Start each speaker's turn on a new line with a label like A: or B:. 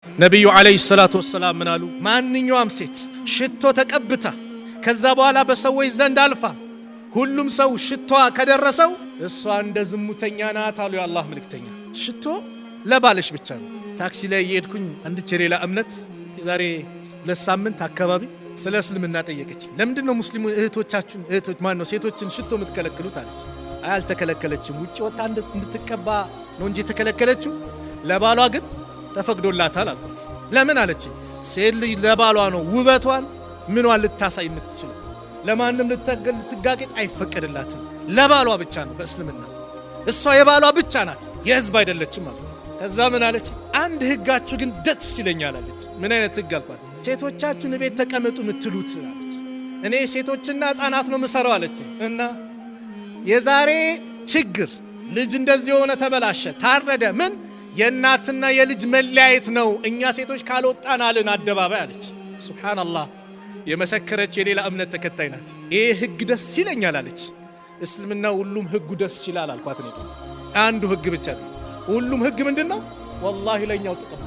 A: ነቢዩ ዓለይሂ ሰላቱ ወሰላም ምን አሉ? ማንኛውም ሴት ሽቶ ተቀብታ ከዛ በኋላ በሰዎች ዘንድ አልፋ ሁሉም ሰው ሽቷ ከደረሰው እሷ እንደ ዝሙተኛ ናት አሉ የአላህ መልእክተኛ። ሽቶ ለባልሽ ብቻ ነው። ታክሲ ላይ እየሄድኩኝ አንድች የሌላ እምነት የዛሬ 2 ሳምንት አካባቢ ስለ እስልምና ጠየቀች። ለምንድን ነው ሙስሊሙ እህቶቻችሁን እህቶች ማን ነው ሴቶችን ሽቶ የምትከለክሉት አለች። አይ አልተከለከለችም፣ ውጭ ወጣ እንድትቀባ ነው እንጂ የተከለከለችው ለባሏ ግን ተፈቅዶላታል አልኳት። ለምን አለችኝ። ሴት ልጅ ለባሏ ነው ውበቷን ምኗን ልታሳይ የምትችለው፣ ለማንም ልትጋጌጥ አይፈቀድላትም። ለባሏ ብቻ ነው በእስልምና። እሷ የባሏ ብቻ ናት፣ የህዝብ አይደለችም አልኳት። ከዛ ምን አለች? አንድ ህጋችሁ ግን ደስ ይለኛል አለች። ምን አይነት ህግ አልኳት። ሴቶቻችሁን ቤት ተቀመጡ የምትሉት አለች። እኔ ሴቶችና ህጻናት ነው የምሰራው አለች። እና የዛሬ ችግር ልጅ እንደዚህ የሆነ ተበላሸ፣ ታረደ፣ ምን የእናትና የልጅ መለያየት ነው። እኛ ሴቶች ካልወጣን አልን አደባባይ አለች። ሱብሓነላህ፣ የመሰከረች የሌላ እምነት ተከታይ ናት። ይህ ህግ ደስ ይለኛል አለች። እስልምና ሁሉም ህጉ ደስ ይላል አልኳት። እኔ አንዱ ህግ ብቻ ነው። ሁሉም ህግ ምንድን ነው? ወላሂ ለእኛው ጥቅም